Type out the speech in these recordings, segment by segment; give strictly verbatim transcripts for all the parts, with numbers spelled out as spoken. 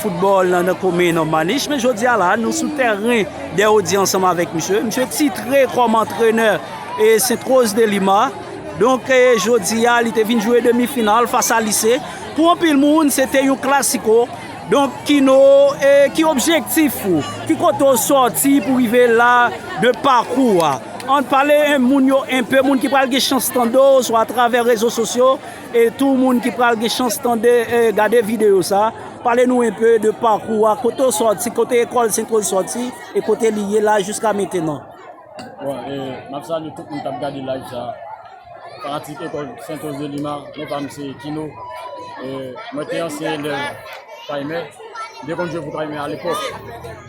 foutbòl nan, nan komin Manich, men jodi a la, nou sou tèren dè Odi ansanm avèk misye. Misye titre kòm antrenè e Sent Woz de Lima. Donk, e, jodi a, li te vin jwe demi final fas a Lise. Pou anpil moun, se te yon klasiko. Donk, Kino, e, ki objektif ou? Ki kote w sòti pou rive la de pakou a? Ann pale, e, moun yo enpe, moun ki pral gen chans tande w, swa atravè rezo sosyo, e tou moun ki pral gen chans tande, e, gade videyo sa. Pale nou enpe de pakou a, kote w sòti, kote ekòl Sent Woz sòti, e kote li ye la jiska mentenan. Bon, e, m ap salye tout moun k ap gade live sa. Fanatik ekòl Sent Woz de Lima, non pa m se Kino. E, mwen te ansyen elèv Kaymè. M te konn jwe pou Kaymè alepòk.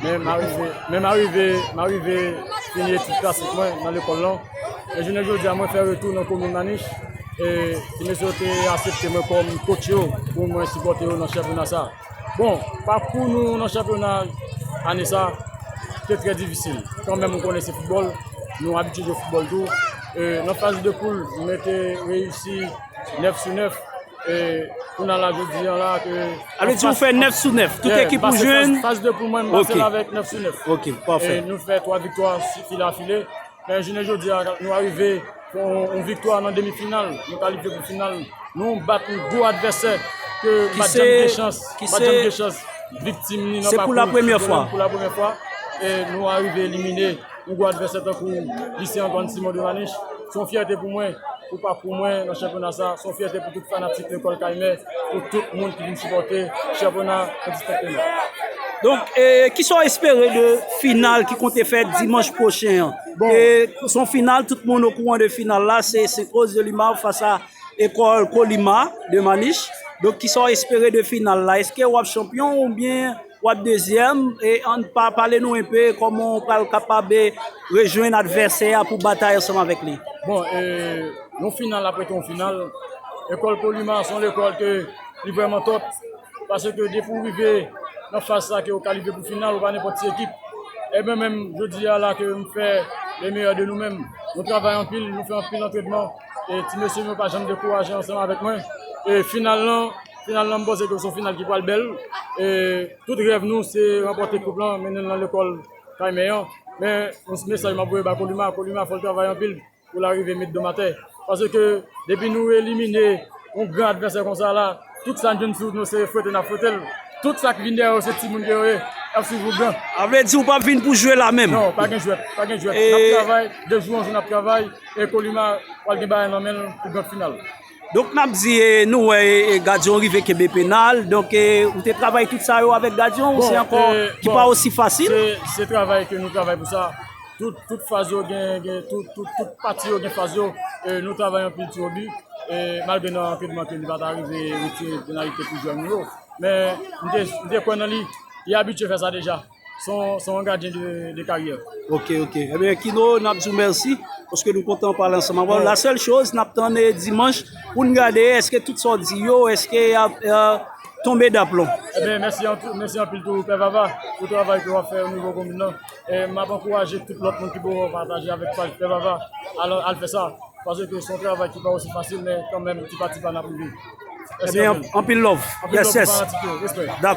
Men m arive, men m arive, m arive fini etid klasik mwen nan lekòl lan. E jounen jodi a, mwen fè retou nan komin Manich. E ti mesye yo te aksepte mwen kòm coach yo pou mwen sipòte yo nan chanpyona sa. Bon, pakou nou nan chanpyona ane sa te trè difisil. Kanmenm, ou konnen se foutbòl, nou abitye jwe foutbòl tou. E, nan faz de poul, mwen te reyisi nèf sou nèf. E kounye a la, jodi a la, ke... Sa vle di ou fè nèf sou nèf. Tout ekip ou jwenn? Faz, faz de poul, mwen, m pase l avèk nèf sou nèf. Ok, pafè. E nou fè twa viktwa file a file. Men jounen jodi a, nou arive fè yon, yon viktwa nan demi final. Nou kalifye pou final. Nou bat yon gwo advèsè ke m pa t janm gen chans, m pa t janm gen chans viktim ni nan pakou. Se pou la premyè fwa. Pou la premyè fwa. E nou arive elimine yon gwo advèsè tankou Lise Antoine Simon de Manich. Se yon fyète pou mwen, pou pakou mwen nan chanpyona sa. Se yon fyète pou tout fanatik lekòl Kaymè, pou tout moun ki vin sipòte chanpyona endistenkteman. Donk, e, kisa w espere de final ki konte fèt dimanch pwochen an? Bon. E, se yon final, tout moun okouran de final la, se Sent Woz de Lima fas a ekòl Kolima de Manich. Donk, kisa w espere de final la? Èske w ap chanpyon oubyen w ap dezyèm? E ann pa, pale nou enpe kòman w pral kapab, e, rejwenn advèsè a pou batay ansanm avèk li. Bon, e, yon final ap rete yon final. Ekòl Kolima se yon lekòl ke li vrèman top. Paske depi w rive nan faz sa ke w kalifye pou final, ou pa nenpòt ti ekip. E mwen menm, jodi a la ke m fè le meyè de nou menm. Nou travay anpil, nou fè anpil antrènman. E ti mesye m yo pa janm dekouraje ansanm avèk mwen. E final lan, final lan, m panse ke se yon final ki pral bèl. E tout rèv nou, se ranpòte koup lan, mennen l nan lekòl Kaymè an. Men, yon mesaj m ap voye ba Kolima, Kolima fò l travay anpil pou l arive met do m atè. Paske depi nou elimine yon gran advèsè konsa la, tout sa n jwenn sou nou se fwete n ap fwete l. Tout sa k vin dèyè yo se timoun ke yo ye, y ap swiv ou gran. Sa vle di ou p ap vin pou jwe la menm? Non, pa gen jwèt, pa gen jwèt. E n ap travay, de jou an jou n ap travay, e Kolima pral gen bagay nan men l pou gran final. Donk n ap di, e, nou wè, e, e, gadyen w rive kenbe penal, donk, e, ou te travay tout sa yo avèk gadyen w, se ankò ki pa osi fasil? Bon, se, se travay ke nou travay pou sa. Tout, tout faz yo gen, gen, tout, tout, tout pati yo gen faz yo. E, nou travay anpil tiro bi. E, malgre nan antrenman ke li pa ta rive retire penalite pou jwè nou yo. Men, m te, m te kwè nan li. Li abitye fè sa deja. Se yon, se yon gadyen de, de karyè. Ok, ok. Ebyen, Kino, n ap di w mèsi, paske nou kontan pale ansanm avè w. La sèl choz, n ap tann, e, dimanch pou n gade èske tout sa w di yo, èske y ap, e, tonbe daplon. Ebyen, mèsi an-, mèsi anpil tou, Pè Vava, pou travay ke w ap fè o nivo komin nan. E m ap ankouraje tout lòt moun ki bò pataje avèk paj Pè Vava, al, al fè sa. Paske se yon travay ki pa osi fasil, men kanmenm, ti pa ti pa, n ap rive. Mèsi anpil. Ebyen, anpil love. Anpil love pou fanatik yo. Respè. Dakò.